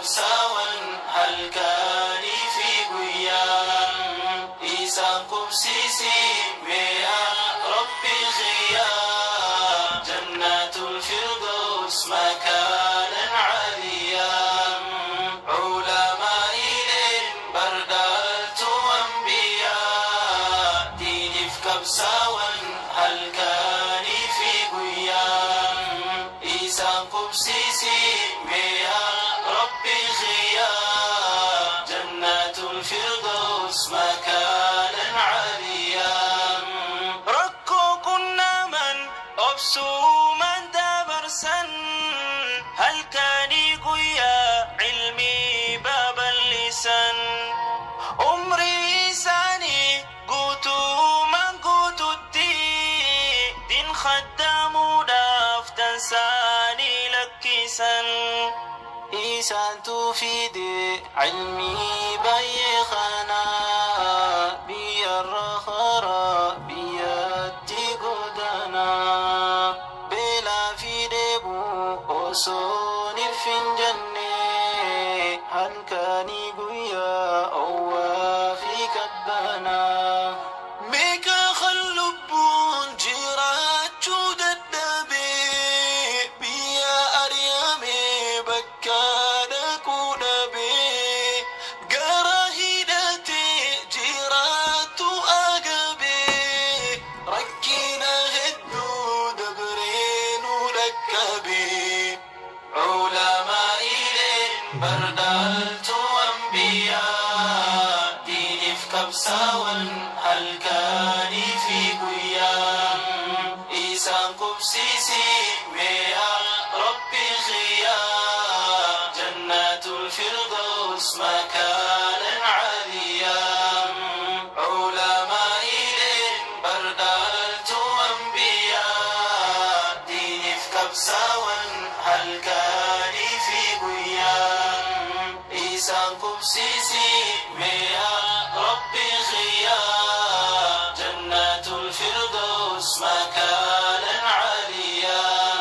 Qabsaawan halkanii fi guyyaa isaan qubsiisi mee rabbi khiyyaa jannatul firdaus makaanan caliyaa culamaa'ileen bardaaltu ambiyaa diiniif qabsaawan halkanii fi guyyaa isaan qubsiisi mee rabbi khiyyaa jannatul firdaus makaanan caliyaa rakkoo qunnaman obsuuman dabarsan halkanii guyyaa cilmii babal'isan umrii isaanii guutuuman guututti din khaddaamuudhaaf tansaanii lakkisan isaantu fide cilmii baay'ee kanaa biyyarra karaa biyyatti godaanaa beelaa fi dheebuu osoo nif hin jenne halkanii guyyaa owwaa fi qabbanaa. Meeqa kan lubbuun jiraachuu dadhabee biyya ari'ame bakka dhaquu dhabee gara hidhatee jiraatu agabee rakkina hedduu dabree nu dhaqqabee culamaa'ileen bardaaltu ambiyaa diiniif qabsaawan halkanii fi guyyaa isaan qubsiisi mee rabbi khiyyaa jannatul firdaus makaanan caliyaa culamaa'ileen bardaaltu ambiyaa diiniif qabsaawan halkanii fi guyyaa isaan qubsiisi mee rabbi khiyyaa jannatul firdaus makaanan caliyaa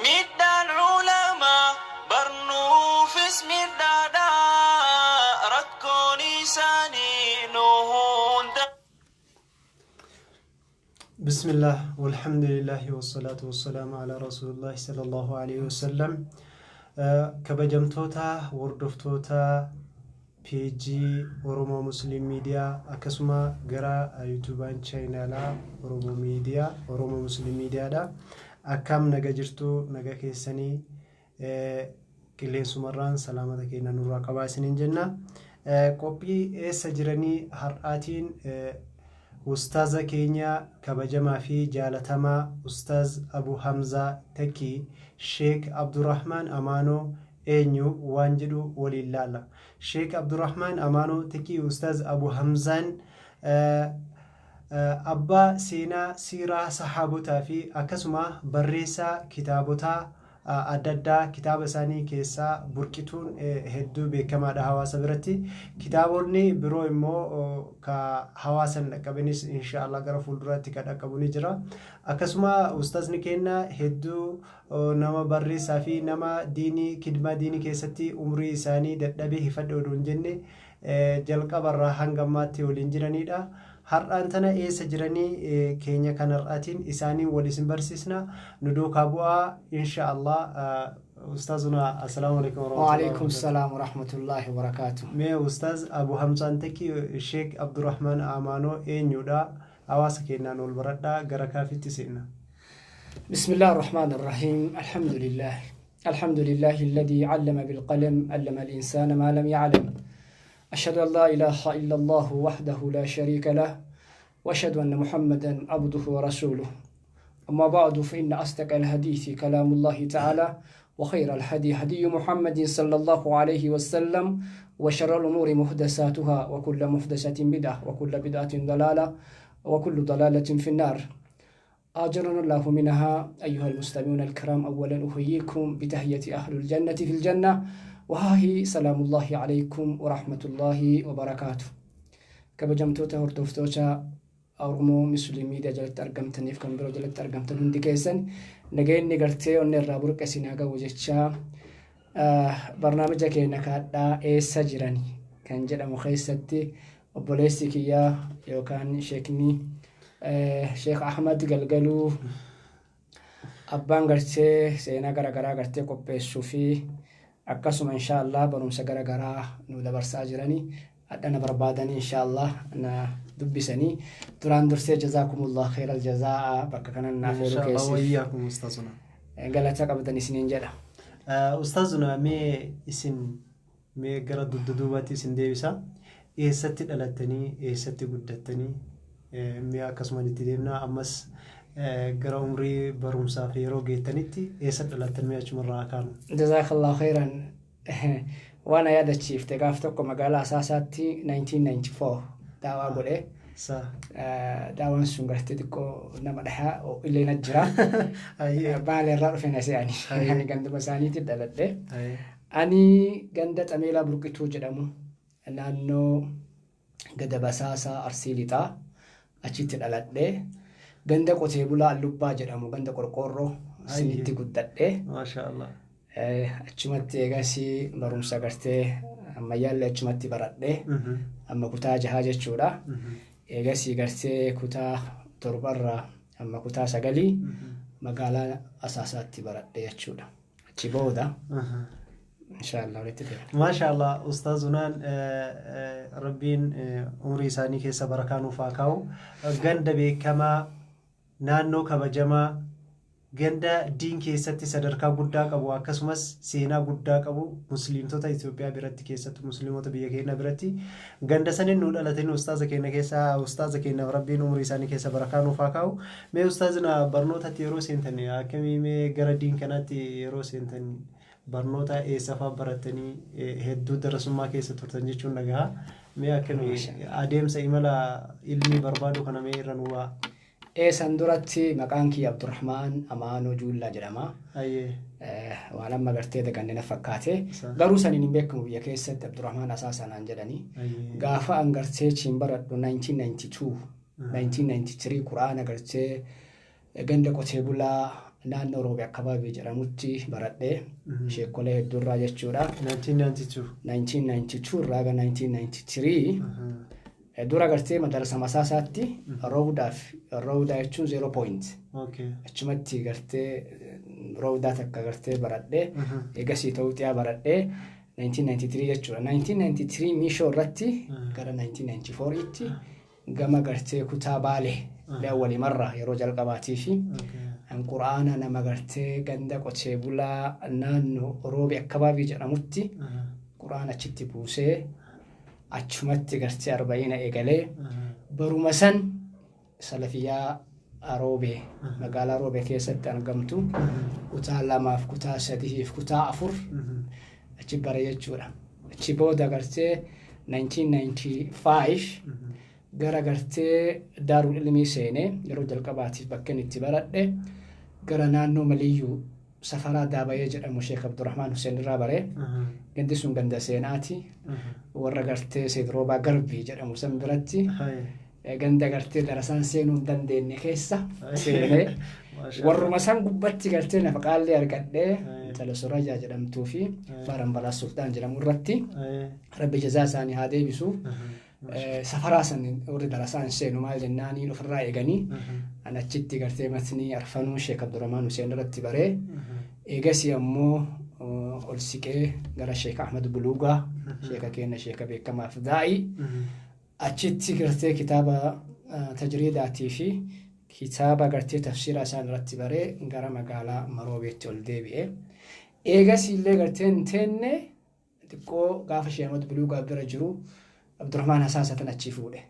miidhaan culamaa barnuufis miidhaadha rakkoon isaanii nu hunda. بسم الله والحمد لله والصلاة والسلام على رسول الله صلى الله عليه وسلم. Kabajamtoota hordoftoota peejii Oromoo Muslim Miidiyaa, akkasuma gara yuutuubaan chaayinaalaa Oromoo Miidiyaa, Oromoo Muslim Miidiyaadha. Akkam naga jirtu? Naga keessanii? Qilleensumarraan salaamata keenya nurraa qabaa isiniin jenna. Qophii eessa jiranii har'aatiin ustaaza keenya kabajamaa fi jaalatamaa Ustaaz Abu Hamzaa Takii Sheek Abdurrahmaan Amaanoo eenyu waan jedhu waliin laalla. Sheek Abdurrahmaan Amaanoo Takii Ustaaz Abu Hamzaan abbaa seenaa siiraa sahaabotaa fi akkasuma barreessaa kitaabotaa adda addaa. Kitaaba isaanii keessaa Burqituun hedduu beekamaadha hawaasa biratti. Kitaabonni biroo immoo ka hawaasan dhaqqabanis inshaallah gara fuulduraatti kan dhaqqabu ni jira. Akkasuma ustaazni keenya hedduu nama barreessaa fi nama diinii kidmaa diinii keessatti umrii isaanii dadhabee hifadhe odoo hin jenne jalqabarraa hanga ammaatti waliin jiranidha. Har'aan tana eessa jiranii keenya kan har'aatiin isaanii wal isin barsiisna, nu duukaa bu'aa insha Allah. Ustaazuna, assalaamu alaikum. وعليكم السلام ورحمة الله وبركاته. Mee Ustaaz Abu Hamzaan Takii Sheek Abdurrahmaan Amaanoo eenyudha? Hawaasa keenyaan ol baradhaa, gara kaafitti seenna. بسم الله الرحمن الرحيم. الحمد لله، الحمد لله الذي علم بالقلم، علم الإنسان ما لم يعلم. أشهد أن لا إله إلا الله وحده لا شريك له، وأشهد أن محمدا عبده ورسوله. أما بعد، فإن أصدق الحديث كلام الله تعالى، وخير الهدي هدي محمد صلى الله عليه وسلم، وشر الأمور محدثاتها، وكل محدثة بدعة، وكل بدعة ضلالة، وكل ضلالة في النار، أجرنا الله منها. أيها المستمعون الكرام، أولا أحييكم بتحية أهل الجنة في الجنة، وها هي سلام الله عليكم ورحمة الله وبركاته. Kabajamtoota hordoftoota Oromoo Muslim Miidiyaa jalatti argamtaniif kan biroo jalatti argamtan, hundi keessan nageenyi gartee onni irraa burqe isin haa ga'u jechaa. Barnaamija keenya kaadhaa eessa jiran kan jedhamu keessatti obboleessi kiyyaa yookaan sheekni Sheekh Ahmad Galgaluu abbaan gartee seenaa garaagaraa gartee qopheessuu fi akkasuma inshaallah barumsa garaagaraa nu dabarsaa jiranii hadhana barbaadanii inshaallah na dubbisanii duraan dursee jazaakumullah khairal jazaa bakka kanan naaf yeroo Inshaallah keessi wayyaakum ustaazuna. Galata qabdan isiniin jedha. Ustaazuna, mee isin mee gara dugda duubaatti isin deebisa. Eessatti dhalattanii, eessatti guddattanii, mee akkasumaan itti deemna, ammas gara umrii barumsaaf yeroo geettanitti eessa dhalattan, mee achumarraa kaanu. Jazaakallahu khairan. Waan na yaadachiifte, gaaf tokko magaalaa Asaasaatti 1994 daawaa godhe. Sa. Daawaan sun gartee xiqqoo nama dhahaa illee na jira. Ayyee. Baala irraa dhufe na se'ani. Ayyee. Ani ganduma isaaniitti dhaladhe. Ayyee. Ani ganda Xameelaa Burqituu jedhamu naannoo Gada Basaasaa Arsii Lixaa achitti dhaladhe. Ganda qotee bulaa Allubbaa jedhamu, ganda qorqoorroo sinitti guddadhe. Maasha Allah. Achumatti eegasii barumsa gartee ammayyaallee achumatti baradhe. Amma kutaa 6 jechuudha. Eegasii gartee kutaa 7rraa amma kutaa 9 magaalaa Asaasaatti baradhe jechuudha. Achi booda inshaallah walitti deemna. Maasha Allah, ustaazunaan rabbiin umrii isaanii keessa barakaa nuuf haa kaa'u. Ganda beekamaa, naannoo kabajamaa, ganda diin keessatti sadarkaa guddaa qabu, akkasumas seenaa guddaa qabu musliimtota Itoophiyaa biratti, keessattuu musliimota biyya keenya biratti, ganda saniin nu dhalatanii ustaaza keenya keessa, ustaaza keenyaaf rabbiin umrii isaanii keessa barakaa nuuf haa kaa'u. Mee ustaazina, barnootatti yeroo seentan akkamii? Mee gara diin kanaatti yeroo seentan barnoota eessa fa'aa barattanii? Hedduu darasummaa keessa turtan jechuun dhagaha. Mee akkamii adeemsa imala ilmii barbaadu kana, mee irra nu ba'a. Eessan duratti maqaan kiyya Abdurrahmaan Amaanoo Juullaa jedhama. Ayyee. Waan amma gartee daganne na fakkaate. Sa. Garuu saniin hin beekamu biyya keessatti, Abdurrahmaan Asaasanaan jedhani. Ayyee. Gaafa an gartee chiin baradhu 1992, 1993 quraana gartee ganda qotee bulaa naannoo Roobe Akkabaabii jedhamutti baradhe. Sheekolee hedduurraa jechuudha. 1992. 1992 irraa gara 1993 dura gartee madarasa Masaasaatti roowdaaf, roowdaa jechuun zero point, achumatti gartee roowdaa takka gartee baradhe. Eegasii ta'uu baradhe 1993 jechuudha. 1993 Miishoo irratti gara 1994 tti gama gartee kutaa Baalee leewwali marra yeroo jalqabaatii fi an quraana nama gartee ganda qotee bulaa naannoo Roobi Akkabaabii jedhamutti quraana achitti buusee, achumatti gartee arba'iina eegalee, baruma san salafiyyaa Roobee, magaalaa Roobee keessatti argamtu, kutaa 2f, kutaa 3f, kutaa 4 achi bare jechuudha. Achi booda gartee 1995 gara gartee Daarul Ilmii seenee yeroo jalqabaatiif bakka inni itti baradhe gara naannoo Maliyyuu safaraa Daabayee jedhamu Sheek Abdurrahmaan Hussein irraa bare. Gandi sun ganda seenaati. Warra gartee Seedroobaa Garbii jedhamu san biratti ganda gartee darasaan seenuu hin dandeenye keessa seenee, warruma san gubbatti gartee nafaqaallee argadhee, intala Sorayyaa jedhamtuu fi Baarambalaa Sultaan jedhamu irratti rabbi jazaa isaanii haa deebisu. Safaraa san warri darasaan seenu maal jennaaniin ofirraa eeganii, an achitti gartee matnii arfanuu Sheek Abdurrahmaan Hussein irratti baree, eegasii ammoo ol siqee gara Sheek Ahmad Buluugaa, sheeka keenya, sheeka beekamaaf daa'ii, achitti gartee kitaaba tajriidaatii fi kitaaba gartee tafsiira isaan irratti baree gara magaalaa Maroobeetti ol deebi'e. Eegasii illee gartee hin teenne, xiqqoo gaafa Sheek Ahmad Buluugaa bira jiru Abdurrahmaan Hasaasatan achii fuudhe.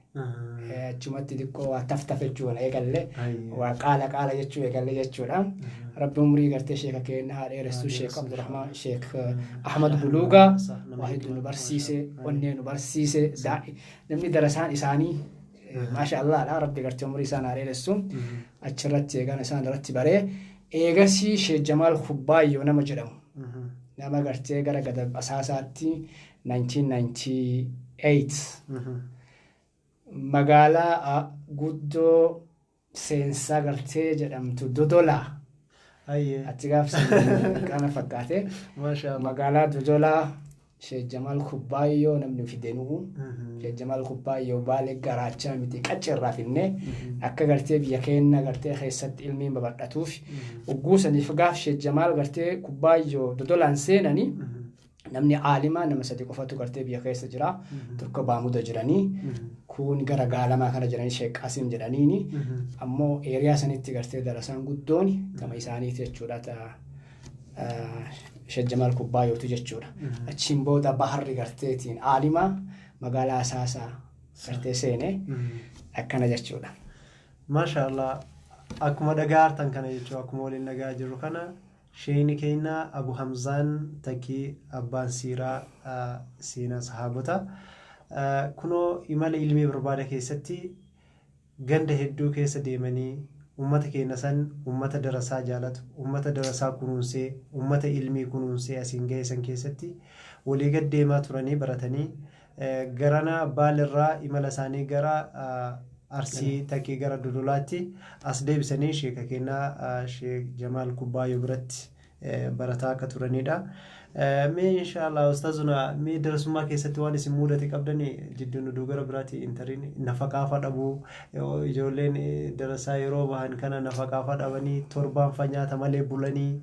Achumatti xiqqoo waa taftaf jechuudha eegalle, waa qaala qaala jechuu eegalle jechuudha. Rabbi umrii gartee sheeka keenya haa dheeressu, Sheek Abdurrahmaan, Sheek Ahmad Buluugaa waa hedduu nu barsiise, onnee nu barsiise, namni darasaan isaanii maasha Allaadha, rabbi gartee umrii isaan haa dheeressu. Achirratti eegan isaan irratti baree, eegasii Sheek Jamaal Kubbaayyoo nama jedhamu, nama gartee gara gada Asaasaatti 1998 magaalaa guddoo seensaa gartee jedhamtu Dodolaa. Ayyee. Achi gaafsan kana fakkaate. Maasha Allah. Magaalaa Dodolaa Sheekh Jamaal Kubbaayyoo namni fide nuhu. Sheekh Jamaal Kubbaayyoo Baalee garaachaa miti qaccirraa finnee akka gartee biyya keenya gartee keessatti ilmiin babal'atuuf ugguu saniif gaaf Sheekh Jamaal gartee Kubbaayyoo Dodolaan seenanii namni aalimaa nama sadi qofatu gartee biyya keessa jira. Tokko Baamuda jiranii, kuun gara Gaalamaa kana jiranii Sheekh Qaasim jedhaniini. Ammoo eeriyaa sanitti gartee darasaan guddoon tama isaaniiti jechuudha. Ta Sheekh Jamaal Kubbaayyootu jechuudha. Achiin booda baharri garteetiin aalimaa magaalaa Asaasaa gartee seene akkana jechuudha. Maasha Allah. Akkuma dhagaa hartan kana jechuudha. Akkuma waliin dhagaa jirru kana sheeyni keenya Abu Hamzaan Takii abbaan siiraa seenaa sahaabota. Kunoo imala ilmii barbaada keessatti ganda hedduu keessa deemanii ummata keenya san ummata darasaa jaalatu, ummata darasaa kunuunsee, ummata ilmii kunuunsee asiin ga'e san keessatti walii gad deemaa turanii baratanii garana Baalirraa imala isaanii gara Arsii Takii gara Dodolaatti as deebisanii sheeka keenyaa Sheek Jamaal Kubbaayyoo biratti barataa akka turanidha. Mee inshaallah ustaazuna, mee darasummaa keessatti waan isin mudate qabdani jidduun oduu gara biraatti intariin nafaqaafa dhabuu, ijoolleen darasaa yeroo bahan kana nafaqaafa dhabanii torbaan fa nyaata malee bulanii,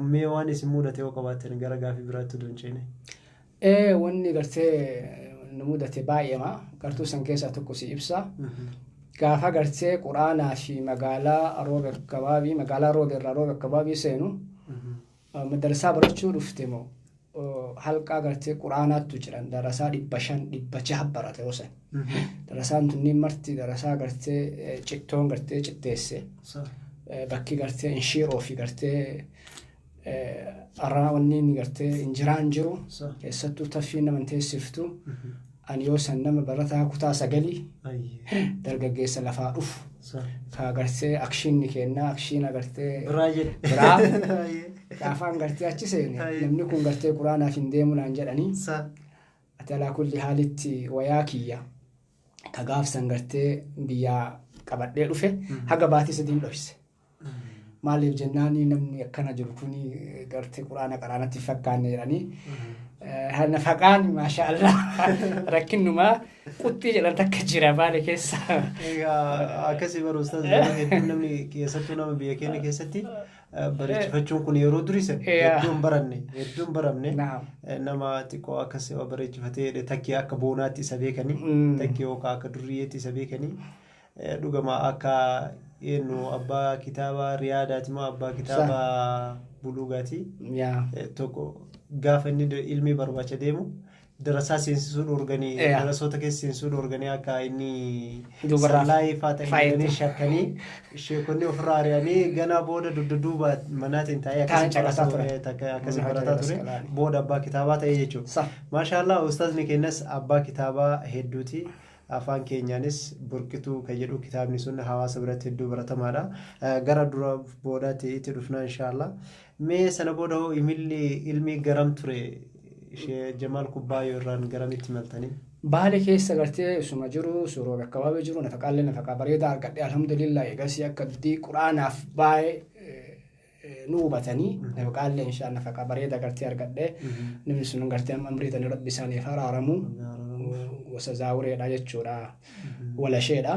mee waan isin mudate yoo qabaattan gara gaafii biraatti oduu hin ceene. Wanni gartee nu mudate baay'eema. Gartuu san keessaa tokko si ibsa. Gaafa gartee quraanaa fi magaalaa Roobe Akkabaabii, magaalaa Roobe irraa Roobe Akkabaabii seenu, madarsaa barachuu dhufte moo halqaa gartee quraanaattu jiran darasaa 500 600 barate yoo san. Darasaan tunniin marti darasaa gartee cittoon gartee citteesse. Bakki gartee inshiiroo fi gartee arraa wanni gartee injiraan jiru keessattuu taffiin nama teessiftu. Ani yoo san nama barataa kutaa 9 dargaggeessa lafaa dhufu. Ka gartee akshinni kennaa akshiina gartee biraa jedhe. Biraa gaafaan gartee achi seene namni kun gartee quraanaaf hin deemu naan jedhanii. Ati alaa kulli haalitti wayaa kiyya ka gaafsan gartee biyyaa qabadhee dhufe haga baatii sadiin dhoyse. Maaliif jennaani namni akkana jiru kuni gartee quraana qaraanatti fakkaanne jedhanii. Nafaqaan maasha Allah rakkinnumaa quxxii jedhan takka jira Baale keessa. Egaa akkasii bara ustaaz, yeroo hedduu namni keessattuu nama biyya keenya keessatti bareechifachuun kun yeroo durii san hedduu hin baranne, hedduu hin baramne, nama xiqqoo akkas bareechifatee takkii akka boonaatti isa beekanii, takkii yookaan akka duriyyeetti isa beekanii, dhugama akka eenyu abbaa kitaaba Riyaadaati moo abbaa kitaaba Buluugaati tokko gaafa inni ilmii barbaacha deemu darasaa seensisuu dhoorganii, darasoota keessa seensisuu dhoorganii, akka inni sallaayii faa ta'e jedhanii shakkanii sheekonni ofirraa ari'anii, ganaa booda dugda duuba manaatiin taa'ee akkasii barataa ture, booda abbaa kitaabaa ta'e jechuudha. Maashaallah, ustaazni keenyas abbaa kitaabaa hedduuti. Afaan keenyaanis Burqituu kan jedhu kitaabni sun hawaasa biratti hedduu baratamaadha. Gara dura boodaatti itti dhufna inshaallah. Mee sana booda hoo imilli ilmi garam ture? Ishee Jamaal Kubbaayyoo irraan garamitti imaltanii? Baale keessa gartee isuma jiru suuroo bakka baabee jiru nafaqaallee nafaqaa bareedaa argadhe, alhamdulillah. Egasii akka dii quraanaaf baay'ee nu hubatanii nafaqaallee inshaa nafaqaa bareedaa gartee argadhe. Namni sun gartee amma amriitanii Rabbi isaaniif araaramu, gosa zaawureedha jechuudha, walasheedha,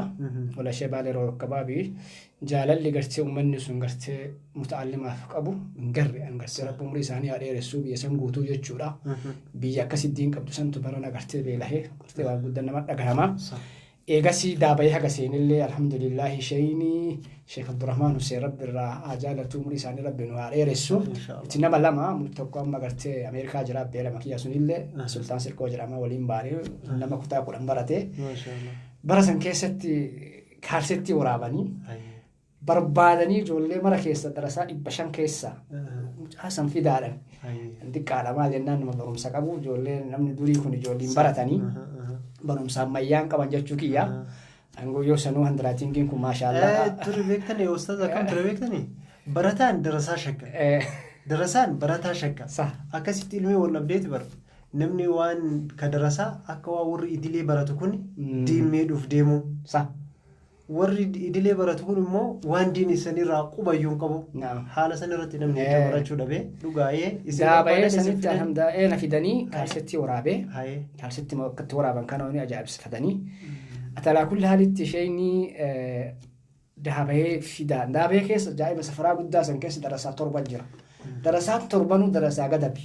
walashee Baalee Rooba Akkabaabii. Jaalalli gartee uummanni sun gartee muta'allimaaf qabu hin garre an gartee Rabbi umurii isaanii haa dheeressuu biyya san guutuu jechuudha. Biyya akkasii diin qabdu santu barana gartee beelahee gartee waan guddaa nama dhagahama. Eegasii daabayee haga seenillee alhamdulillahi sheeyni Sheekh Abdurrahmaan Hussein Rabbi irraa haa jaalatu, umurii isaanii Rabbi nu haa dheeressu. Itti nama lama tokko amma gartee Ameerikaa jira, abbee lama kiyya sunillee Sultaan Sirkoo jedhama, waliin baanee nama kutaa 10 barate. Bara san keessatti kaarsettii waraabanii barbaadanii ijoollee mara keessa darasaa 500 keessa mucaa san fidaadhan. Xiqqaadha, maal jennaan nama barumsa qabu, ijoollee namni durii kun ijoolleen baratanii barumsa ammayyaan qaban jechuu kiyya. Angoo yoo sanuu handwritingiin kun maashaallah. Ture beektanii ustaaz, akkam ture beektanii? Barataan darasaa shakka. Darasaan barataa shakka. Akkasitti ilmii wal dhabdeeti bara. Namni waan ka darasaa akka waan warri idilee baratu kun diimmeedhuuf deemu. Warri idilee baratu kun immoo waan diin isanirraa qubayyuu hin qabu. Naam. Haala san irratti namni hedduu barachuu dhabee dhugaa'ee isin Daabayee barbaadan isin sanitti fidan. alhamdulillah na fidanii kaalsetti waraabee Hayee. kaalsetti akkatti waraaban kana ni ajaa'ibsifatanii. Atalaa kulli haalitti isheen daabayee fidaa daabayee keessa ajaa'iba safaraa guddaa san keessa darasaa 7 jira. Darasaan torbanuu darasaa gadabi.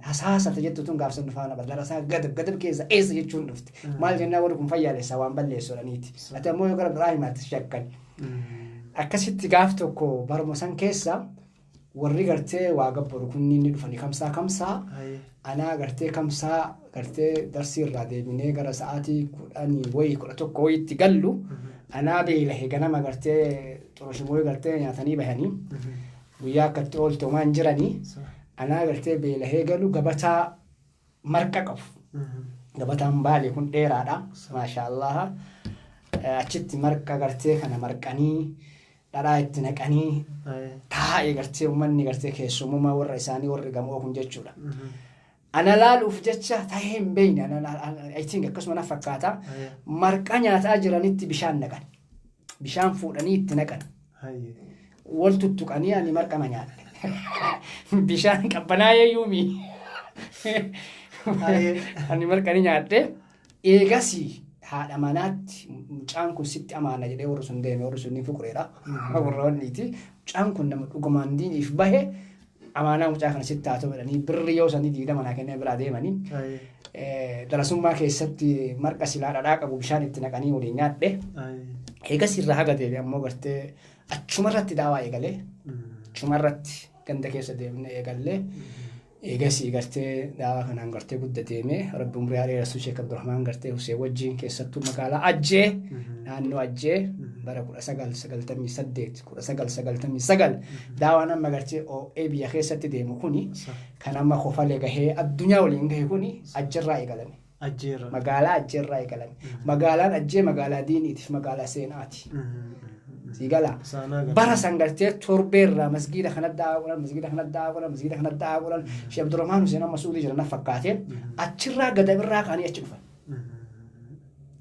Hasaasata jettu tun gaafsan dhufaana bara darasaa gadab gadab keessa eessa jechuun dhufte. Maal jennaa warri kun fayyaalessa waan balleessuudhaniiti. Ati ammoo yoo gara biraa himaatti shakkan. Akkasitti gaaf tokko baruma san keessa warri gartee waa gabbaru kunniin ni dhufanii kamsaa kamsaa Hayee. anaa gartee kamsaa gartee darsii irraa deebinee gara sa'aatii 10 wayii 11 wayiitti gallu anaa beelahe ganama gartee xurushimoo gartee nyaatanii bahanii guyyaa akkatti oolte homaan jiranii anaa gartee beelahee galu gabataa marqa qabu. Gabataan baalee kun dheeraadha. Maashaallaha. Achitti marqa gartee kana marqanii dhadhaa itti naqanii Hayee. taa'ee gartee uummanni gartee keessummaa warra isaanii warri gamoo kun jechuudha. Ana laaluuf jecha ta'ee hin beekne I think akkasuma na fakkaata. Hayee. Marqa nyaataa jiranitti bishaan naqan. Bishaan fuudhanii itti naqan. Hayee. Wal tuttuqanii ani marqama nyaadhe. Bishaan qabbanaa'ee yuumi. Hayee. Ani marqanii nyaadhe. Eegasii haadha manaatti mucaan kun sitti amaana jedhee warri sun deeme warri sun ni fuqureedha. Warra wanniiti. Mucaan kun nama dhugumaan diiniif bahe amaanaa mucaa kana sitti haa ta'u jedhanii birri yoo sanii 20 naa kennee biraa deemanii. Hayee. Darasummaa keessatti marqa silaa dhadhaa qabu bishaan itti naqanii waliin nyaadhe. Hayee. Eegas irraa haga deebi ammoo gartee achumarratti daawaa eegalee achumarratti ganda keessa deemnee eegallee eegasii gartee daawaa kanaan gartee gudda deemee rabbi umrii haa dheeressu Sheek Abdurrahmaan gartee Huseen wajjin keessattuu magaalaa Ajjee naannoo Ajjee bara 1998 1999 daawaan amma gartee OA biyya keessatti deemu kuni kan amma kofalee gahee addunyaa waliin gahe kuni Ajjeerraa eegalame. Ajjeerra. Magaalaa Ajjeerraa eegalame. Magaalaan Ajjee magaalaa diiniitiif magaalaa seenaati. Siigala. Saanaa gara. Bara san gartee torbeerraa masgiida kana da'aa godhan masgiida kana da'aa godhan masgiida kana da'aa godhan Sheekh Abdurrahmaan Huseen amma Suudii jiran na fakkaate achirraa gadabirraa ka'anii achi dhufan.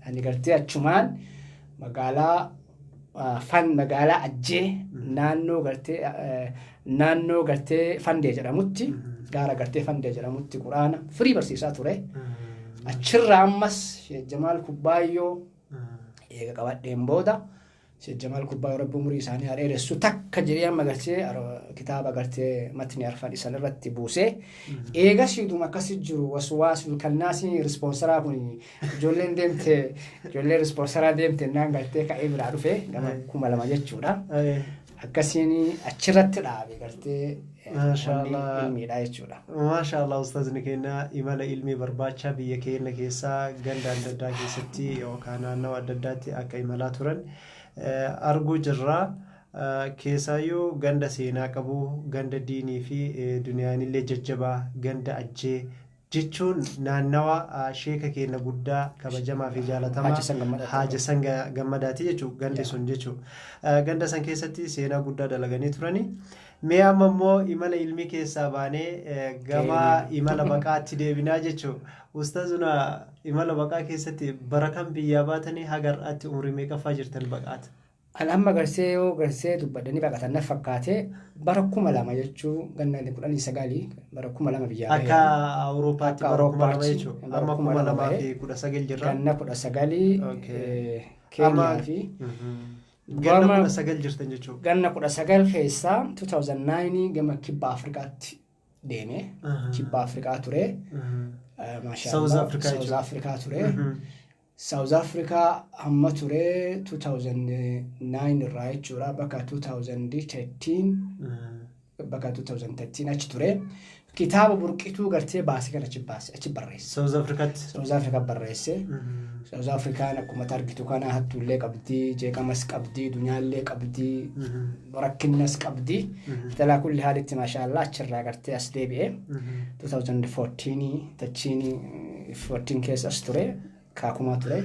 Ani gartee achumaan magaalaa fan magaalaa Ajjee naannoo gartee Fandee jedhamutti gaara gartee Fandee jedhamutti quraana firii barsiisaa ture. Achirraa ammas Sheekh Jamaal Kubbaayyoo eega qabadheen booda Sheekh Jamaal Kubbaayyoo rabbi umurii isaanii haa dheeressu takka jedhee amma gartee kitaaba gartee matni arfan isan irratti buusee eegas iduma akkasi jiru waswaasul kannaasii rispoonsaraa kun ijoolleen deemte ijoolleen rispoonsaraa deemte naan gartee ka'ee biraa dhufe gama 2000 jechuudha. Hayee. Akkasiin achirratti dhaabe gartee Maasha wanni Allah. ilmiidha jechuudha. Maasha Allah ustaazni keenya imala ilmii barbaacha biyya keenya keessaa ganda adda addaa keessatti yookaan naannawa adda addaatti akka imalaa turan arguu jirra. Keessaayyuu ganda seenaa qabu, ganda diinii fi duniyaanillee jajjabaa, ganda Ajjee jechuun naannawa sheeka keenya guddaa kabajamaa fi jaalatamaa Haaja San Gammadaati. Haaja San Gammadaati jechuudha gandi sun jechuudha. Ganda san keessatti seenaa guddaa dalaganii turani. Mee amma immoo imala ilmii keessaa baanee gama imala baqaatti deebinaa jechuudha. Ustaazuna imala baqaa keessatti bara kam biyyaa baatanii haga har'aatti umurii meeqaffaa jirtan baqaata? Ani amma garsee yoo garsee dubbadhanii baqatan na fakkaate bara 2000 jechuun ganna 19 bara 2000 biyyaa Akka bahee. Awuroopaatti Akka bara 2000 Awuroopaatti jechuudha. bara Amma kuma kuma lama lamaa bahee. fi kudha sagal jirra. Ganna 19 Keeniyaa fi Ganna 19 jirtan jechuudha. Ganna 19 keessaa 2009 gama kibba Afrikaatti deeme. Kibba Afrikaa ture. Maasha South Allah, Africa South jechuudha. Africa ture. South Africa hamma ture 2009 irraa jechuudha bakka 2013 bakka 2013 achi ture. Kitaaba burqituu gartee baasee kan achi baase achi barreesse. South Africaatti. South Africa barreesse. South Afrikaan akkuma argitu kana hattuullee qabdii, jeeqamas qabdii, dunyaallee qabdii, rakkinnas qabdii. Talaa kulli haalitti maashaallah achirraa gartee as deebi'e. 2014 tachiin 14 keessa as ture. Kaakumaa ture.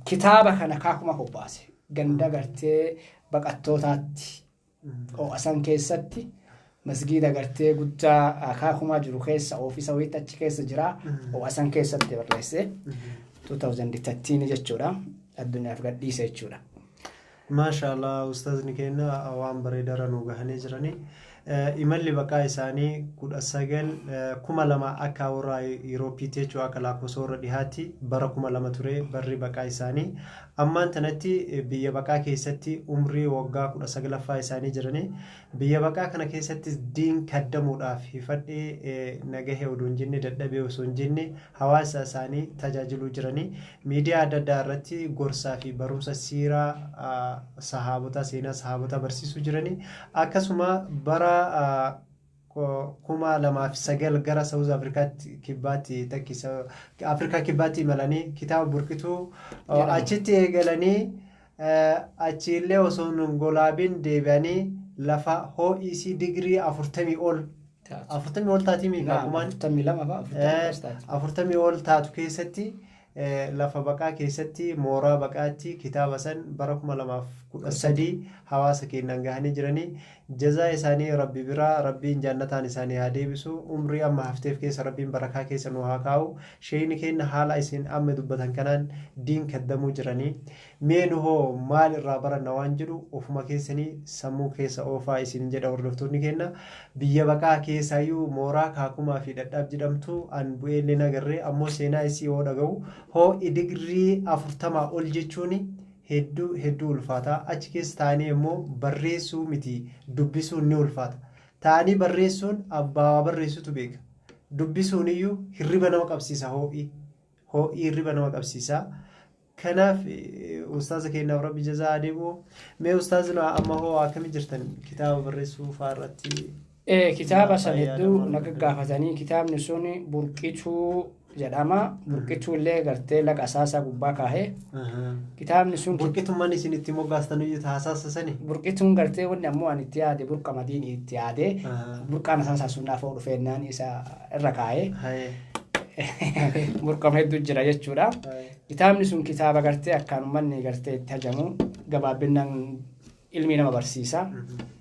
Kitaaba kana kaakuma qophaase. Ganda gartee baqattootaatti ho'a keessatti masgiida gartee guddaa kaakumaa jiru keessa oofisa wayiitti achi keessa jira. Ho'a san keessatti barreesse. 2013 jechuudha. Addunyaaf gadhiise jechuudha. Maasha Allah, ustaazni keenya waan bareedaa nu gahanii jiranii. Imalli baqaa isaanii 19, 2000 akka warra Yuroopiitti jechuudha, akka lakkoofsa warra dhihaatti bara 2000 ture barri baqaa isaanii. Ammaan tanatti biyya baqaa keessatti umrii waggaa 19ffaa isaanii jiranii. Biyya baqaa kana keessatti diin kaddamuudhaaf hifadhee nagahee odoo hin jenne, dadhabee osoo hin jenne, hawaasa isaanii tajaajiluu jiranii. Miidiyaa adda addaa irratti gorsaa fi barumsa siiraa sahaabotaa, seenaa sahaabotaa barsiisuu jiranii. Akkasuma bara 2009 gara South Afrikaatti kibbaatti takkisa Afrikaa kibbaatti imalanii kitaaba Burqituu achitti eegalanii, achiillee osoo hin golaabin deebi'anii lafa ho'isii digirii 40 ol, 40 ol taatii miidha kumaan 42 fa'a, 40 taati. 40 ol taatu keessatti, lafa baqaa keessatti, mooraa baqaatti kitaaba san bara 2013 hawaasa keenyaan gahanii jiranii. Jazaa isaanii rabbi biraa rabbiin jannataan isaanii haa deebisu. Umrii amma hafteef keessa rabbiin barakaa keessa nu haa kaa'u. Sheeyni keenya haala isin amma dubbatan kanaan diin kaddamuu jiranii, mee nu hoo maal irraa baranna waan jedhu ofuma keessanii sammuu keessa oofaa isin jedha. Hordoftoonni keenya, biyya baqaa keessaayyuu mooraa Kaakumaa fi Dhadhaab jedhamtu an bu'eellee nagarree, ammoo seenaa isii yoo dhaga'u hoo'i digirii 40 ol jechuun hedduu hedduu ulfaata. Achi keessa taa'anii immoo barreessuu miti, dubbisuun ni ulfaata. Taa'anii barreessuun abbaa barreessutu beeka. Dubbisuun iyyuu hirriba nama qabsiisa. Hoo'i hirriba nama qabsiisa. Kanaaf ustaaza keenyaaf rabbi jazaa adeemu. Mee ustaazina, amma hoo akkamii jirtan kitaaba barreessuu fa'aa irratti? Kitaaba san hedduu na gaggaafatanii. Kitaabni sun Burqituu jedhama. Burqituu illee gartee laqa asaasaa gubbaa kaahee. Kitaabni sun Burqitummaan isin itti moggaastan iyyuu taasaasa sani. Burqituun gartee wanni ammoo ani itti yaade burqa madiinii itti yaade, burqaan asaasaa sun naaf dhufeennaan isa irra kaahee. Burqama hedduu jira jechuudha. Kitaabni sun kitaaba gartee akkaan uummanni gartee itti hajamu, gabaabbinaan ilmi nama barsiisa.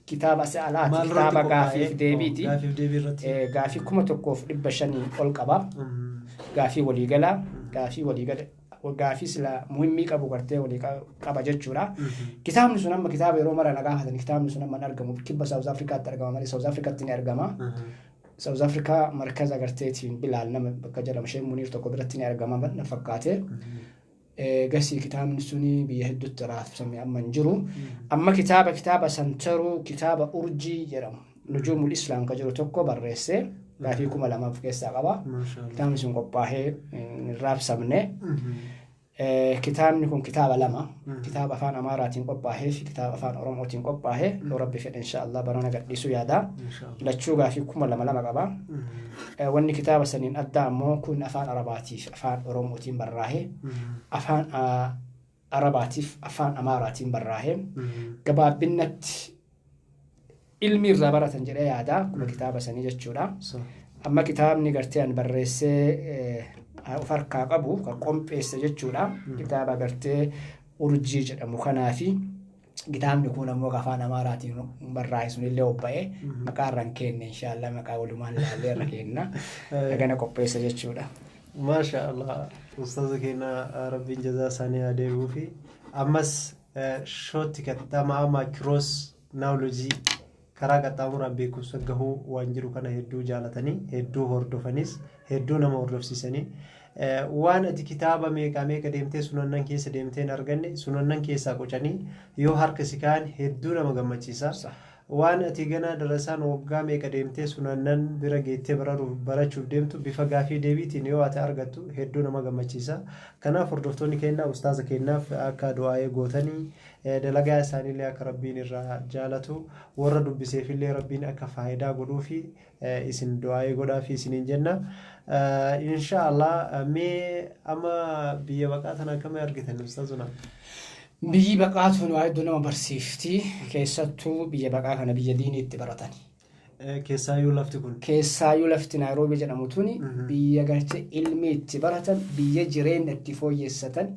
Kitaaba alaati, kitaaba gaafiif deebiiti. Gaafiif deebii irratti. Gaafii 1500 ol qaba. Gaafii waliigalaa, gaafii waliigala, gaafii sila muhimmii qabu gartee walii qaba jechuudha. Kitaabni sun amma kitaaba yeroo mara na gaafatan, kitaabni sun amma hin argamu. Kibba South Afrikaatti argama malee South Afrikaatti ni argama. South Africa markaza garteetiin Bilaal nama bakka jedhamu isheen Muniir tokko biratti ni argama na fakkaate. Gasii kitaabni suni biyya hedduutti raabsame, amma hin jiru. Amma kitaaba santaruu, kitaaba Urjii jedhamu, Nujuumul Islaam ka jiru tokko barreesse, gaafii 2000 of keessaa qaba. Kitaabni sun qophaa'ee hin raabsamne. Kitaabni kun kitaaba lama. Kitaaba afaan Amaaraatiin qophaa'ee fi kitaaba afaan Oromootiin qophaa'ee, yoo rabbi fedhe insha Allah barana gadhiisuu yaada. Lachuu gaafii 2000 lama qaba. Wanni kitaaba saniin addaa ammoo kun afaan Arabaatiif afaan Oromootiin barraa'ee, afaan Arabaatiif afaan Amaaraatiin barraa'ee, gabaabbinnatti ilmi irraa baratan jedhee yaada akkuma kitaaba sanii jechuudha. Amma kitaabni gartee ani barreessee of harkaa qabu kan qopheesse jechuudha. Kitaaba gartee Urjii jedhamu kanaafi kitaabni kun ammoo afaan Amaaraatiin barraa'e sunillee obba'ee maqaa irra hin kenne, inshaallah maqaa walumaan ilaallee irra kenna. Gana qopheessa jechuudha. Maasha Allah, ustaaza keenya rabbiin jazaa isaanii haa deebi'uu fi ammas short qaxxaamaa amma cross knowledge, karaa qaxxaamuraan beekumsa gahuu waan jiru kana hedduu jaalatanii, hedduu hordofanis, hedduu nama hordofsiisanii, waan ati kitaaba meeqa meeqa deemtee sunannan keessa deemtee hin arganne sunannan keessaa qocanii yoo harka si kaa'an hedduu nama gammachiisa. Waan ati ganaa darasaan waggaa meeqa deemtee sunannan bira geettee barachuuf deemtu bifa gaafii deebiitiin yoo ati argattu hedduu nama gammachiisa. Kanaaf hordoftoonni keenya ustaaza keenyaaf akka du'aa'ee gootanii, dalagaa isaaniillee akka rabbiin irraa jaalatu, warra dubbiseefillee rabbiin akka faayidaa godhuufi isin du'aa'ee godhaafi isiniin jenna. Insha Allah, mee amma biyya baqaa tana akkamii argitan, ustaazuna? Biyyi baqaa tun waa hedduu nama barsiifti. Keessattuu biyya baqaa kana biyya diinii itti baratani. Keessaayyuu lafti kun. Keessaayyuu lafti Naayiroobii jedhamu tuni biyya gartee ilmi itti baratan, biyya jireenya itti fooyyessatan,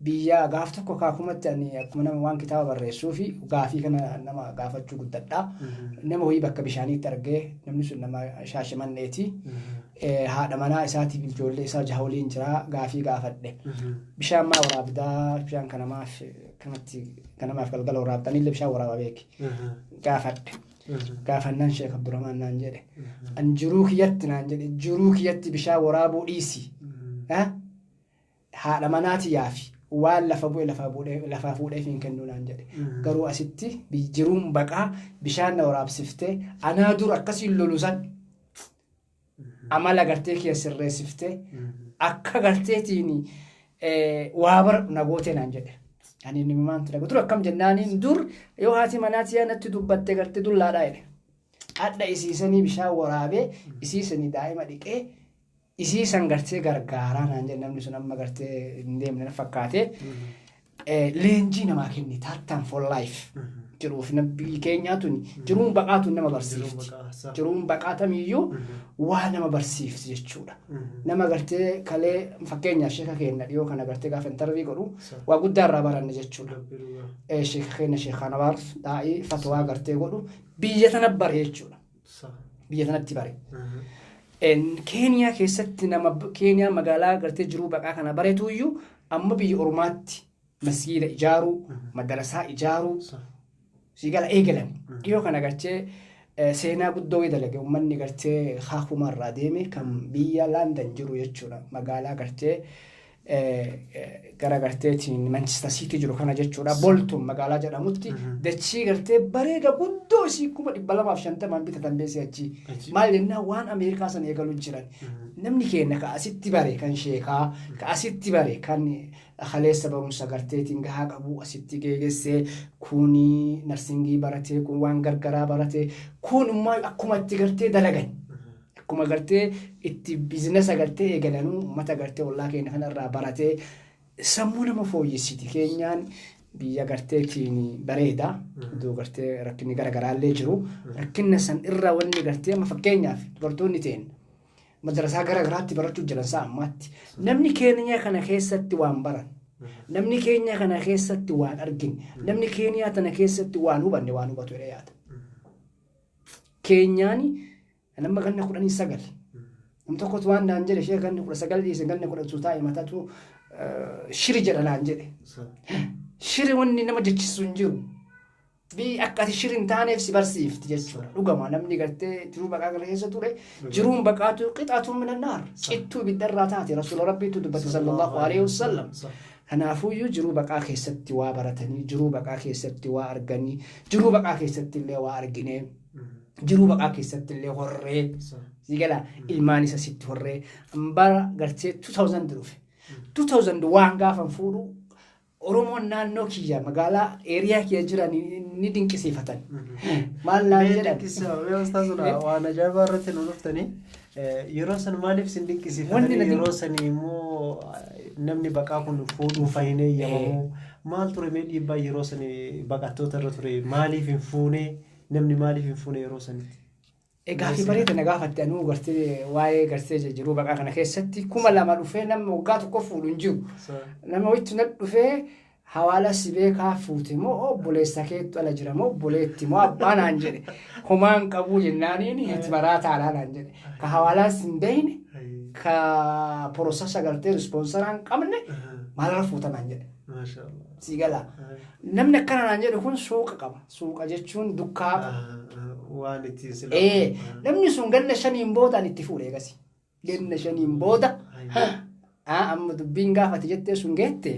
biyya gaaf tokko kaakumatti ani akkuma nama waan kitaaba barreessuu fi gaafii kana nama gaafachuu guddadha. Nama wayii bakka bishaaniitti argee, namni sun nama Shaashimanneeti. Haadha manaa isaatiif ijoollee isaa jaha waliin jira, gaafii gaafadhe. Bishaan maa waraabdaa? Bishaan kanamaaf kanatti kanamaaf galgala waraabdanillee bishaan waraaba beeki. Gaafadhe. Gaafannaan Sheek Abdurrahmaan naan jedhe. An jiruu kiyyatti naan jedhe, jiruu kiyyatti bishaan waraabuu dhiisi. Haadha manaati yaafi waan lafa bu'e lafaa fuudhee hin kennu naan jedhe. Garuu asitti jiruun baqaa bishaan na waraabsiftee, anaa dur akkasiin lolu san amala gartee kiyya sirreessiftee, akka garteetiin waa baradhu na gootee naan jedhe. Ani inni maantu dhaga dur akkam jennaaniin, dur yoo haati manaatii natti dubbatte gartee dullaadhaa jedhe. Hadha isiisanii bishaan waraabee, isiisanii daa'ima dhiqee, isiisan gartee gargaaraa naan jedhe. Namni sun amma gartee hin deemne na fakkaate. Leenjii namaa kenni taattan for life jiruuf biyyi keenyaa tuni jiruun baqaa tun nama barsiifti. Jiruun baqaa tamiyyuu waa nama barsiifti jechuudha. Nama gartee kalee, fakkeenyaaf sheeka keenya dhiyoo kana gartee gaafa interview godhu waa guddaa irraa baranne jechuudha. Sheeka keenya Sheek Anawaar daa'ii fatwaa gartee godhu biyya tana bare jechuudha. Biyya tanatti bare. Keeniyaa keessatti nama Keeniyaa magaalaa gartee jiruu baqaa kana baretuyyuu amma biyya ormaatti masgiida ijaaruu, madarasaa ijaaruu sigala eegalan. Dhiyoo kana gartee seenaa guddoo wayii dalage uummanni gartee Kaakumaa irraa deeme kan biyya London jiru jechuudha. Magaalaa gartee gara garteetiin Manchester City jiru kana jechuudha. Bolton magaalaa jedhamutti dachii gartee bareeda guddoo isii 250,000 bitatan beesee achi. Maal jennaan, waan Ameerikaa sana eegalu jiran. Namni keenya ka asitti bare kan sheekaa, ka asitti bare kan kaleessa barumsa garteetiin gahaa qabu asitti geegessee, kuni nursing baratee, kun waan gargaraa baratee, kun immoo akkuma itti gartee dalagan. Akkuma gartee itti business gartee eegalanuu uummata gartee ollaa keenya kanarraa baratee sammuu nama fooyyessiti. Keenyaan biyya garteetiin bareeda. Iddoo gartee rakkinni garaagaraallee jiru. Rakkinna san irra wanni gartee amma fakkeenyaaf dubartoonni ta'en madarasaa garaagaraatti barachuu jiran sa'a ammaatti. Namni keenya kana keessatti waan baran. Namni keenya kana keessatti waan argine. Namni keeniyaa tana keessatti waan hubanne waan hubatu jedhee yaada. Keenyaan nama ganna 19. Nam tokkotu waan naan jedhe, ishee ganna 19 dhiise, ganna 10 taa'e matatu shiri jedha naan jedhe. Shiri wanni nama jechisu hin jiru. Biyyi akka ati shiri hin taaneef si barsiifti jechuudha. Dhugama namni gartee jiruu baqaa kana keessa ture, jiruun baqaatu qixaatu minannaar, cittuu ibiddarraa taate, rasuula rabbiitu dubbate sallallahu alaihi wasallam. Kanaafuyyuu jiruu baqaa keessatti waa baratanii, jiruu baqaa keessatti waa arganii, jiruu baqaa keessatti illee waa arginee, jiruu baqaa keessatti illee horree, sigala ilmaan isa sitti horree, bara gartee 2000 dhufe. 2001 gaafan fuudhu Oromoon naannoo kiyya magaalaa area kiyya jiran ni dinqisiifatan. Maal naan jedhan? Mee waan ajaa'ibaa irratti nu dhuftanii, yeroo san maaliif isin Wanni dinqisiifatanii, na yeroo sanii immoo namni baqaa kun fuudhuuf hin eeyyamamu maal ture? Mee dhiibbaa yeroo sanii baqattoota irra ture, maaliif hin fuune, namni maaliif hin fuune yeroo sanitti? Gaaffii bareeda na gaafatte. Anuu gartee waa'ee gartee jiruu baqaa kana keessatti 2000 dhufee nama waggaa tokko fuudhu hin jiru. Nama wayittu na dhufee, hawaala si beekaa, fuute moo obboleessa keettu ala jira moo obboleetti moo abbaa naan jedhe. Homaan qabuu jennaaniin itti maraataadhaa naan jedhe. Ka hawaalaas hin beekne, ka process gartee sponsor hin qabne maalirra fuuta naan jedhe. Si gala. Namni akkana naan jedhu kun suuqa qaba. Suuqa jechuun dukkaa qaba. Waan ittiin sila. Namni sun ganna 5n booda ani itti fuudhe eegasi. Ganna 5n booda amma dubbiin gaafate jettee sun geette,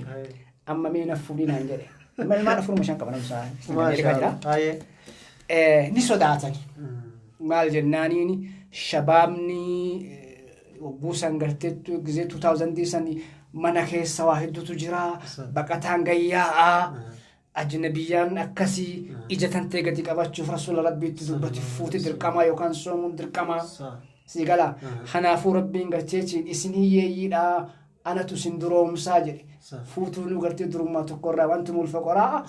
amma mee na fuudhi naan jedhe. Amma ilmaan afuruma shan qaba namni Ameerikaa jira. Ni sodaatan. Maal jennaaniin, shabaabni hogguu san garteettu gizee 2000 san mana keessa waa hedduutu jira. Baqataan gayyaa'aa. Ajnabiyyaan akkasii ija tantee gadi qabachuuf rasuula rabbiitti dubbate, fuuti dirqamaa yookaan soomuun dirqamaa. Si gala. Kanaafuu rabbiin garteetiin isin hiyyeeyyiidha, anatu isin duroomsaa jedhe. Fuutuu nu gartee durummaa tokkorraa wanti mulfa qoraa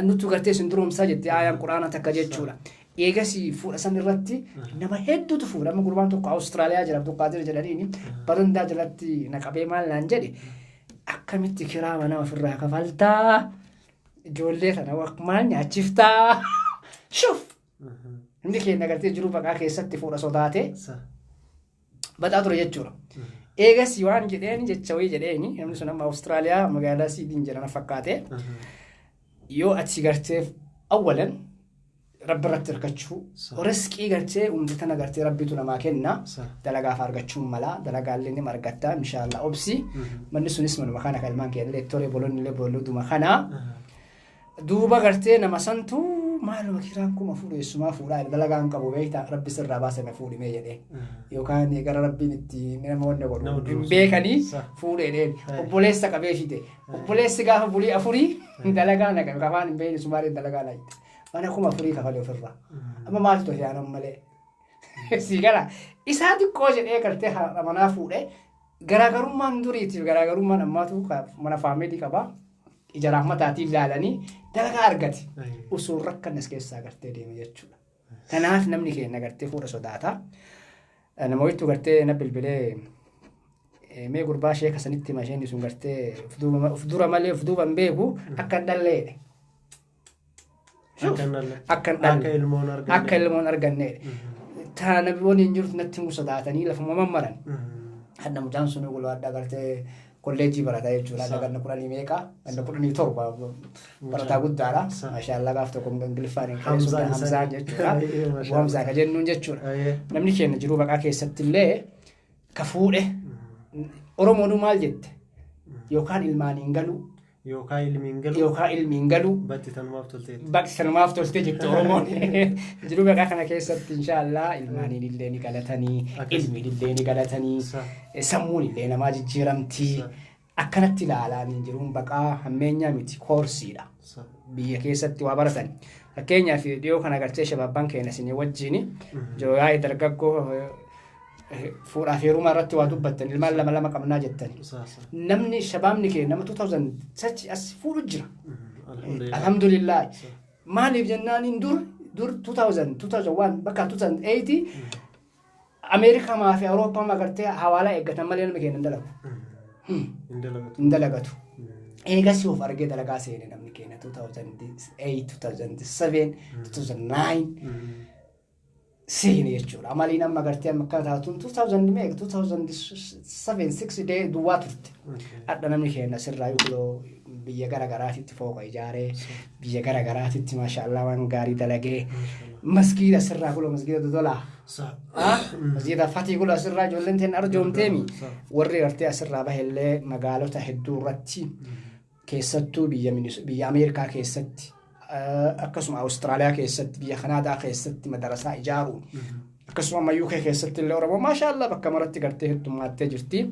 nutu gartee isin duroomsaa jette ayaan quraana takka jechuudha. Eegasii fuudha san irratti nama hedduutu fuudha. Amma gurbaan tokko Awustiraaliyaa jira, Abdulqaadir jedhaniini, barandaa jalatti na qabee maal naan jedhe, "Akkamitti kiraa mana ofirraa kafaltaa? Ijoollee tana maal nyaachiftaa?" Shuf! Inni keenya gartee jiru baqaa keessatti fuudha sodaate baxaa ture jechuudha. Eegasii waan jedheen, jecha wayii jedheeni, namni sun amma Awustiraaliyaa magaalaa Siidiin jedhama fakkaate. Yoo ati gartee awwalan Rabbi irratti hirkachuu, riskii gartee umti tana gartee Rabbitu namaa kenna, dalagaaf argachuun mala, dalagaallee ni argatta inshaallah, obsi. Manni sunis manuma kana, kan ilmaan keenya illee tore, bolonni illee boloduma kana. Duuba gartee nama santu maaluma kiraan 4000 eessumaa fuudhaa, dalagaa hin qabu beektaa, Rabbi sirraa baasame fuudhimee jedhee. Yookaan gara Rabbiin itti nama wanna godhu hin beekanii fuudhee dheen. Obboleessa qabee fide. Obboleessi gaafa bulii 4 dalagaa naqame, kafaan hin beekne Sumaaleen dalagaa naqxe. Mana 4000 kafalee ofirraa. Amma maaltu ta'e aanan malee? Si gala. Isaa xiqqoo jedhee gartee haadha manaa fuudhee, garaagarummaan duriitiif garaagarummaan ammaatu mana faamilii qabaa. Ija rahmataatiin ilaalanii dalagaa argate. Osoo rakkannes keessaa gartee deeme jechuudha. Kanaaf namni keenya gartee fuudha sodaata. Nama wayittuu gartee na bilbilee, mee gurbaa sheeka sanitti hima, isheen sun gartee uf dura malee uf duuba hin beeku, akka hin dhalleedha. Akka hin dhalle. Akka hin dhalle. Akka ilmoon arganne. Akka ilmoon arganneedha. Taana waliin jirtu natti himuu sodaatanii lafuma mammaran. Hadha mucaan sun gulaa adda gartee kolleejjii barata jechuudha. Hadha ganna 10 meeqa? Ganna 17, barataa guddaadha. Maashaallah, gaaf tokko Ingiliffaan hin Hamzaan qabeessu Hamzaan isaanii. jechuudha. Maashaallah. Hamzaa ka jennuun jechuudha. Namni keenya jiruu baqaa keessatti illee ka fuudhe, Oromoonuu maal jette? Yookaan ilmaan hin galu Yookaan ilmiin galu. Yookaan ilmiin galu. Batti tanumaaf tolteetti. Baqti sanumaaf tolte jette Oromoon. Jiruu baqaa kana keessatti inshaallah ilmaaniin illee ni galatanii, ilmiin illee ni galatanii, sammuun illee namaa jijjiiramtii. Akkanatti ilaalaan jiruun baqaa hammeenyaa miti, koorsiidha. Biyya keessatti waa baratan. Fakkeenyaaf dhiyoo kana gartee shabaabban keenya isinii wajjin yaa'ii dargaggoo fuudhaaf heerumaa irratti waa dubbattan, ilmaan lama lama qabnaa jettani. Namni shabaabni keenya nama 2000 sachi as fuudhu jira. Alhamdulillah. Alhamdulillah. Maaliif jennaan, dur dur 2000, 2001, bakka 2008 Ameerikaa maa fi Awurooppaa maa gartee hawaalaa eeggatan malee namni keenya hin dalagu. Hin dalagatu. Hin dalagatu. Eegas of argee dalagaa seene namni keenya 2008, 2007, 2009 seene jechuudha. Amaliin amma gartee amma akka taatuun 2000 meeqa, 2007, 6 dee duwwaa turte. Hadha namni keenya sirraa yukuloo biyya gara garaatitti fooqa ijaaree, biyya gara garaatitti maashaallah waan gaarii dalagee, masgiida sirraa kuloo, masgiida Dodolaa. Masgiida Fatii kuloo asirraa ijoolleen teen arjoomteemi. Warri gartee asirraa bahellee magaalota hedduu irratti, keessattuu biyya Ameerikaa keessatti, akkasuma Awustiraaliyaa keessatti, biyya Kanaadaa keessatti madarasaa ijaaruun, akkasuma amma UK keessatti illee Oromoo maashaallah bakka maratti gartee heddumaattee jirti.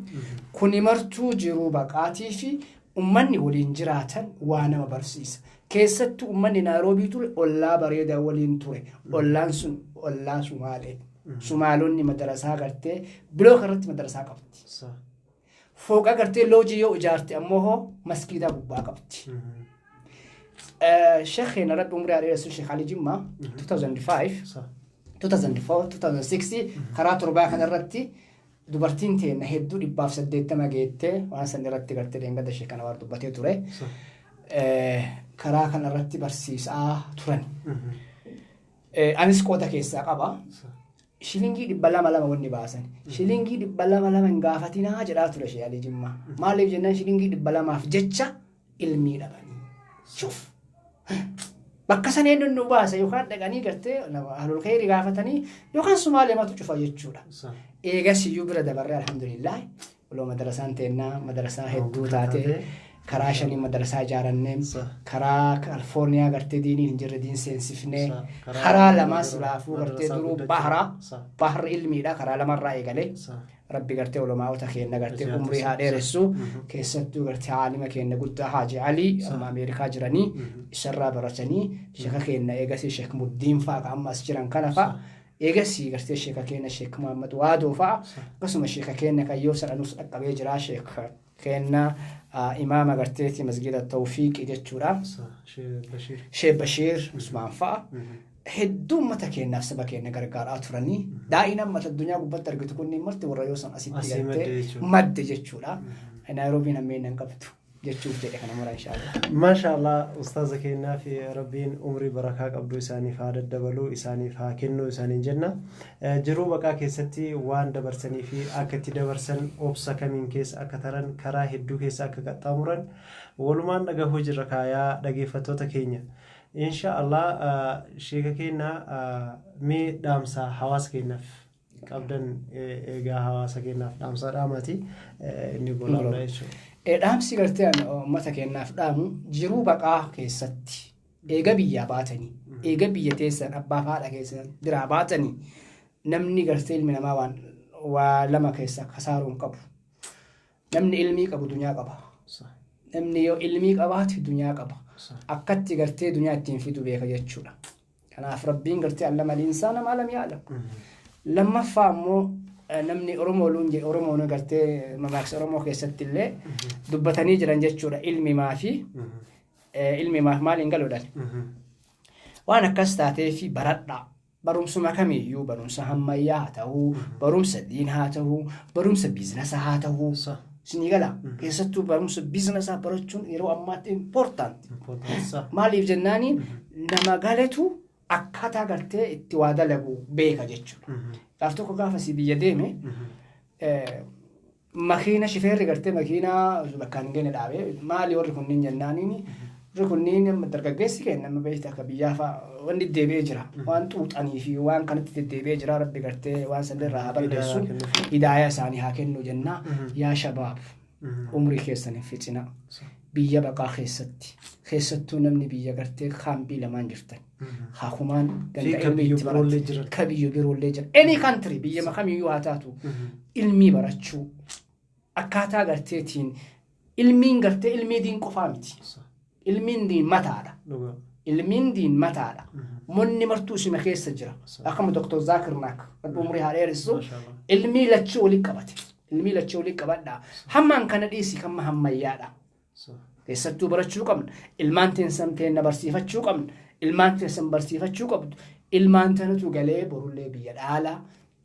Kuni martuu jiruu baqaatii fi ummanni waliin jiraatan waa nama barsiisa. Keessattuu ummanni Naayiroobii ture ollaa bareedaa waliin ture. Ollaan sun ollaa Sumaalee. Sumaalonni madarasaa gartee bilooka irratti madarasaa qabdi. Fooqa gartee loojii yoo ijaarte ammoo hoo maskiidaa gubbaa qabdi. Sheekh Rabbi umrii haa dheeressu, Sheekh Ali Jimmaa, 2005, 2004, 2006 karaa torbaa kanarratti dubartiin teenna hedduu 180 geettee waan san irratti gartee deengada ishee kana waan dubbatee ture. Karaa kanarratti barsiisaa turan. Anis qooda keessaa qaba. Shilingii 200 lama wanni baasan. Shilingii 200 lama hin gaafatinaa jedhaa ture Sheekh Ali Jimmaa. Maaliif jennaan, shilingii 200f jecha ilmii dhabanii. Shuf! Bakka san eenyuun nu baasa? Yookaan dhaqanii gartee ahlul kheyrii gaafatanii yookaan Sumaalee matu cufa jechuudha. Eegas iyyuu bira dabarree, alhamdulillah, uloo madarasaan teennaa madarasaa hedduu taate, karaa shanii madarasaa ijaarannee, karaa Kalifoorniyaa gartee diiniin hin jirre diin seensifnee, karaa lamaa silaafuu gartee duruu bahra bahri ilmiidha, karaa lamarraa eegalee Rabbi gartee ulamaa'ota keenya gartee umrii haa dheeressu, keessattuu gartee aalima keenya guddaa Haaji Alii amma Ameerikaa jiranii isarraa baratanii, sheeka keenya eegasii Sheek Muddiin fa'a ka amma as jiran kana fa'a, eegasii gartee sheeka keenya Sheek Muhammad Waadoo fa'a, akkasuma sheeka keenya kan yoo sadhanus dhaqqabee jira, sheek keenya imaama garteeti masgiida Tawfiiqi jechuudha. Sheek Bashiir Usmaan fa'a. Hedduu uummata keenyaaf saba keenya gargaaraa turanii daa'ina uummata addunyaa gubbaatti argitu kunniin marti warra yoo san asitti Asii madde gartee jechuudha. Madde jechuudha. Naayiroobiin hammeen hin qabdu jechuuf jedhe kana mara inshaallah. Maasha Allah, ustaaza keenyaa fi Rabbiin umrii barakaa qabdu isaaniif haa daddabaluu, isaaniif haa kennuu isaaniin jenna. Jiruu baqaa keessatti waan dabarsanii fi akka itti dabarsan, obsa kamiin keessa akka taran, karaa hedduu keessa akka qaxxaamuran walumaan dhagahuu jirra kaayaa dhageeffattoota keenya. Insha Allah, sheeka keenya, mee dhaamsa hawaasa keenyaaf qabdan, egaa hawaasa keenyaaf dhaamsa dhaamati, inni goolaabna jechuudha. Dhaamsi gartee ani uummata keenyaaf dhaamu, jiruu baqaa keessatti eega biyyaa baatanii, eega biyya teessan abbaa fi haadha keessan biraa baatanii, namni gartee ilmi namaa waan waa lama keessa kasaaruu hin qabu. Namni ilmii qabu dunyaa qaba. Namni yoo ilmii qabaate dunyaa qaba. Akkatti gartee dunyaa ittiin fidu beeka jechuudha. Kanaaf Rabbiin gartee allama al-insaana maa lam ya'lam. Lammaffaa immoo namni Oromoo luun jedhe, Oromoon gartee mamaaksa Oromoo keessatti illee dubbatanii jiran jechuudha, ilmi maafi ilmi maaf maal hin galuudhaan. Waan akkas taateefi baradhaa. Barumsuma kamiyyuu, barumsa ammayyaa haa ta'uu, barumsa diin haa ta'uu, barumsa biizinasa haa ta'uu. Isinii gala, keessattuu barumsa biizinasaa barachuun yeroo ammaatti important. Maaliif jennaani, nama galetu akkaataa gartee itti waa dalagu beeka jechuudha. Gaaf tokko gaafa si biyya deeme, makiina shifeerri gartee makiinaa bakka hin geenye dhaabee, maali warri kunniin jennaaniin, warri kunniin dargaggeessi keenya nama beekta akka biyyaa fa'a wanni deebi'ee jira, waan xuuxanii fi waan kanatti deddeebi'ee jira. Rabbi gartee waan sanirraa haa balleessu, hidaayaa isaanii haa kennu jenna. Yaa shabaab, umrii keessan hin fixina biyya baqaa keessatti, keessattuu namni biyya gartee kaambii lamaan jirtan hakumaan ganda ka ilmi biyya itti biroollee baratu jiran. Ka biyya biroollee jiran, any country, biyya kamiyyuu haa taatu, ilmii barachuu akkaataa garteetiin ilmiin gartee ilmii diin qofaa miti, ilmiin diin mataadha. Ilmiin diin mataadha. Monni martuu isima keessa jira. Akkuma Dr. Zaakir Naak, Rabbi umrii haa dheeressu, ilmii lachuu walitti qabate. Ilmii lachuu walitti qabadha. Hammaan kana dhiisi, kamma hammayyaadha. Keessattuu barachuu qabna. Ilmaan teessan teenna barsiifachuu qabna. Ilmaan teessan barsiifachuu qabdu. Ilmaan tanatu galee borullee biyya dhaala.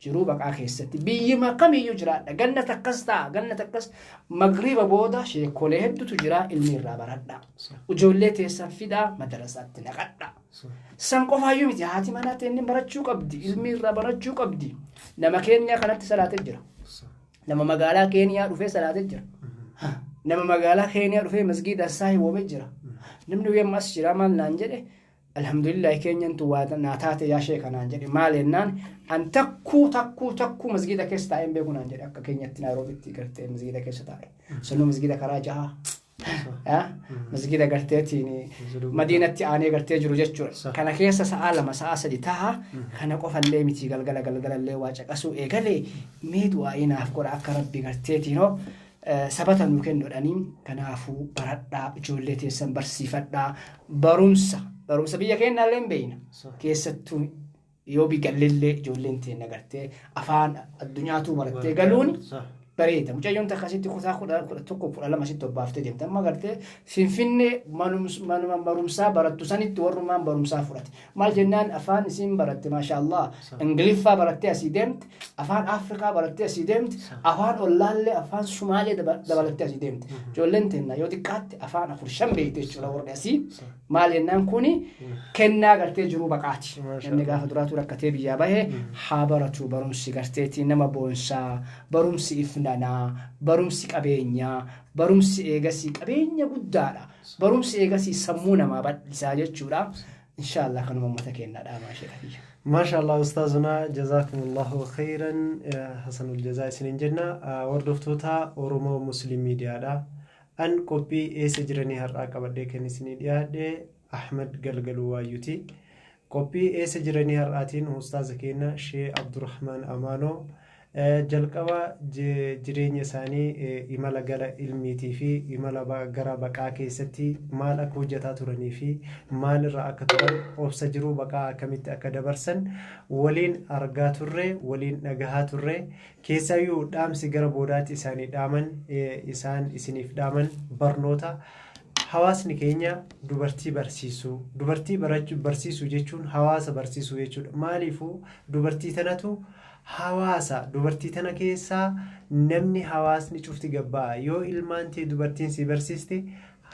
Jiruu baqaa keessatti biyyima kamiyyuu jiraadha. Ganna takkas ta'a. Ganna takkas magriiba booda sheekolee hedduutu jira, ilmi irraa baradha. Ijoollee teessan fidaa madarasaatti naqadha. San qofaayyuu miti, haati manaa teenni barachuu qabdi. Ilmi irraa barachuu qabdi. Nama Keeniyaa kanatti salaatee jira. Nama magaalaa Keeniyaa dhufee salaatee jira. Nama magaalaa Keeniyaa dhufee masgiida isaa hiwoomee jira. Namni guyyaa as jira maal naan jedhe, alhamdulillah keenyantu waa naa taate yaa sheeka naan jedhe. Maal jennaan, an takkuu takkuu takkuu masgiida keessa taa'ee hin beeku naan jedhe, akka keenyatti Naayiroobitti gartee masgiida keessa taa'e. Sanuu masgiida karaa jahaa. Masgiida garteetiin Madiinatti aanee gartee jiru jechuudha. Kana keessa sa'a 2, sa'a 3 taha. Kana qofallee miti, galgala galgalallee waa caqasuu eegalee, mee du'aa'ii naaf godha akka Rabbi garteetiinoo sabata nuu kennuudhanii. Kanaafuu baradhaa, ijoollee teessan barsiifadhaa, barumsa biyya keenyaallee hin beeyna, keessattuu yoo bigallillee ijoolleen teenya gartee afaan addunyaatu barattee galuun bareeda. Mucayyoon takka asitti kutaa 11, 12 asitti obbaaftee deemte. Amma gartee Finfinnee manuma barumsaa barattu sanitti warrumaan barumsaa fudhate. Maal jennaan, afaan isiin baratte maashaallah, Ingiliffaa barattee asii deemte, afaan Afrikaa barattee asii deemte, afaan ollaallee, afaan Sumaalee dabalattee asii deemte. Ijoolleen teenna yoo xiqqaatte afaan afur shan beekte jechuudha warri asii. Maal jennaan, kuni kennaa gartee jiruu baqaati. Namni gaafa duraatu rakkatee biyyaa bahe haa baratu. Barumsi garteetii nama boonsaa, barumsi ifnanaa, barumsi qabeenyaa, barumsi eegasii qabeenya guddaadha. Barumsi eegasii sammuu namaa bal'isaa jechuudha. Inshaallah kanuma uummata keenyaa dhaamaa ishee kiyya. Maasha Allah, ustaazuna, jazaakumullahu khayran hasanul jazaa isiniin jenna. Hordoftoota Oromoo Muslim Miidiyaadha. An qophii eessa jiranii har'aa qabadhee kan isinii dhiyaadhe Ahmad Galgaluu Waayyuti. Qophii eessa jiranii har'aatiin ustaaza keenya Shee Abdurrahmaan Amaanoo jalqaba jireenya isaanii, imala gara ilmiitii fi imala gara baqaa keessatti maal akka hojjetaa turanii fi maal irra akka turan, obsa jiruu baqaa akkamitti akka dabarsan waliin argaa turre, waliin dhagahaa turre. Keessaayyuu dhaamsi gara boodaatti isaanii dhaaman, isaan isiniif dhaaman, barnoota Hawaasni keenya dubartii barsiisuu, dubartii barsiisuu jechuun hawaasa barsiisuu jechuudha. Maaliifuu dubartii tanatu hawaasa, dubartii tana keessaa namni hawaasni cufti gabba'a. Yoo ilmaan tee dubartiin si barsiiste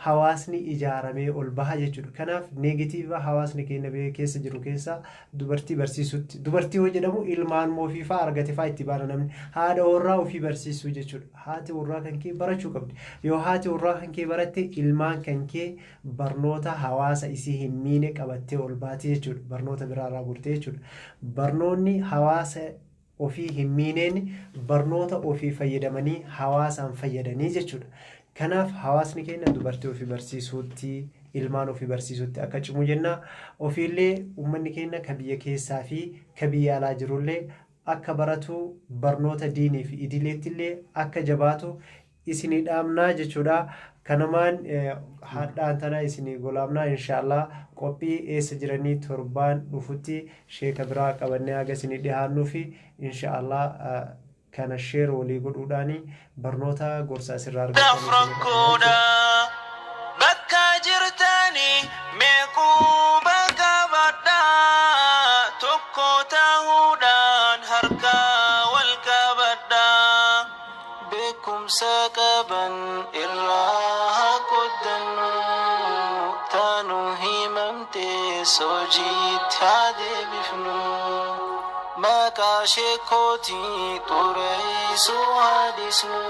hawaasni ijaaramee ol baha jechuudha. Kanaaf negative hawaasni keenya biyya keessa jiru keessaa dubartii barsiisutti. Dubartii yoo jedhamu ilmaan ofii fa'aa argate fa'aa itti baana namni. Haadha warraa ofii barsiisuu jechuudha. Haati warraa kan kee barachuu qabdi. Yoo haati warraa kan kee baratte ilmaan kan kee barnoota hawaasa isii hin miine qabattee ol baati jechuudha. Barnoota biraarraa gurtee jechuudha. Barnoonni hawaasa ofii hin miineen barnoota ofii fayyadamanii hawaasaan fayyadanii jechuudha. Kanaaf hawaasni keenya dubartii ofii barsiisuutti, ilmaan ofii barsiisuutti akka cimu jenna. Ofiillee uummanni keenya ka biyya keessaa fi ka biyya alaa jirullee akka baratu barnoota diinii fi idileettillee akka jabaatu isinii dhaamnaa jechuudha. Kanumaan hadhaan tana isinii golaamnaa inshaallah qophii eessa jiranii torbaan dhufutti sheeka biraa qabannee haga isinii dhiyaannuu fi inshaallah kana share walii godhuudhaani barnoota gorsaa asirraa argatanii isinii dhaamnaa Rakkoodha jechuudha. bakka jirtanii meequu qabadha tokko ta'uudhaan harka wal qabadha beekumsa qaban irraa haa qoddannu taanu himamte sojiitti haa deebifnu maqaa sheekootii xureessuu haa dhiisnu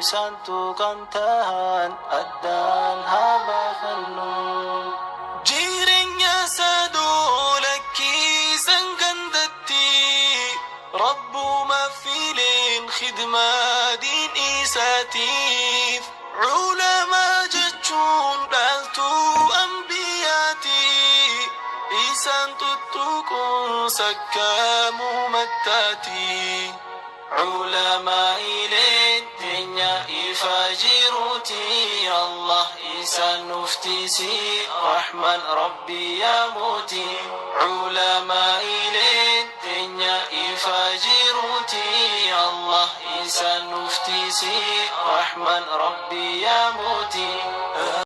isaantu kan tahan addaan haa baafannu. Jireenya saduu lakkiisan gandatti rabbuma fileen khidmaa diin isaatiif culamaa jechuun dhaaltuu ambiyaati isaan tuttuquun sakkaamuu mattaati. علماء الدنيا إفاجروتي الله إنسان نفتيسي رحمن ربي يا موتي علماء الدنيا إفاجروتي الله إنسان نفتيسي رحمن ربي يا موتي.